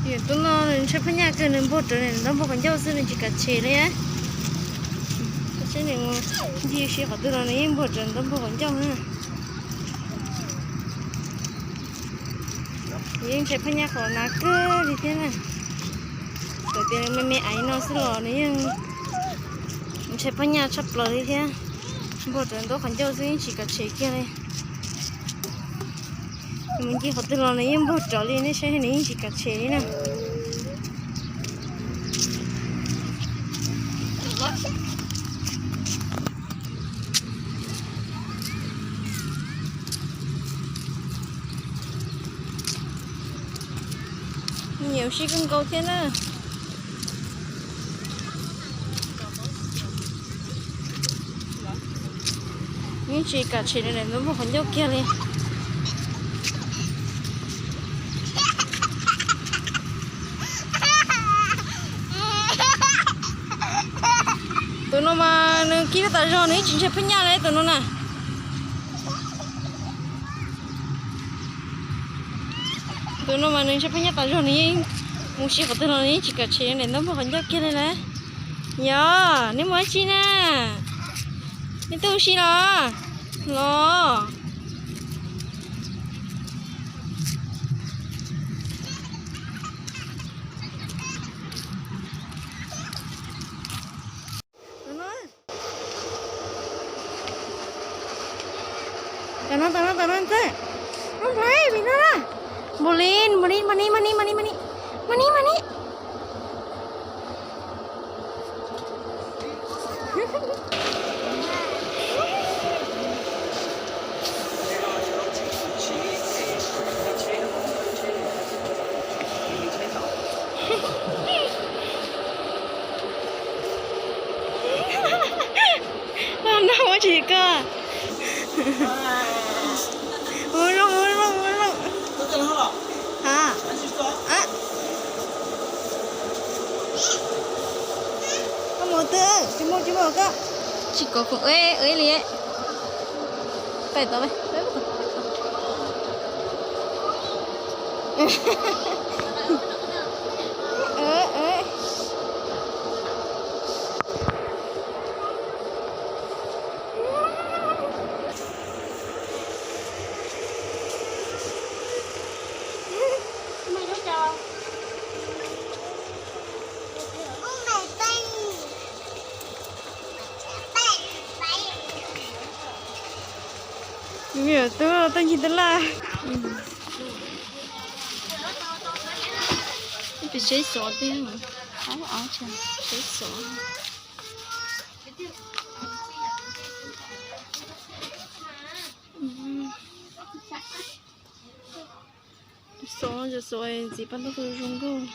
Tus no nws ntshai phaj nyaj kawg, nws npuag rawv nws ntaub npuag qhov ncauj xwb, nws tsis kam tshem li. Saib nws mus ncig si qhov twg los nws yeej npuag rawv ntaub npuag qhov ncauj na. Nws yeej ntshai phaj nyaj qhov na kawg li thiab na. Txawm tias me me aiv no xwb los nws yeej ntshai phaj nyaj tshaj plaws li thiab. Npuag rawv ntaub qhov ncauj xwb yeej tsis kam tshem kiag li. Mus ncig qhov twg los nws yeej npuag rawv li, nej saib nws yeej tsis kam tshem li na. Nyiam sib kawg nkaus thiab na. Yeej tsis kam tshem nws daim ntaub npuag qhov ncauj kiag li. Tus no mas nws kib tas zog, nws yeej tsis ntshai phaj nyaj li tus no na. Tus no mas nws ntshai phaj nyaj tas zog, nws yeej mus si qhov twg los nws yeej tsis kam tshem nws daim ntaub npuag qhov ncauj kiag li na. Yog nej mus dab tsi na? Nej tuaj ua si los? Los. Tam no, tam no, tam no ntxawg. Npauj Nplhaib, pem no na. Npauj Lin, Npauj Lin, mas ni, mas ni, mas ni, mas ni, mas ni, mas ni. No ua tsis koj. Mus zoo, mus zoo, mus zoo. Ha. Koj mus twg, tsis muaj, tsis muaj koj. Tsis kov foom ua li. Pais tod. Twb tej ncig tej laj. Pem tsheb xov tiag, seb xov. Xov, xov ntxiv paj ntaub zoo nkauj.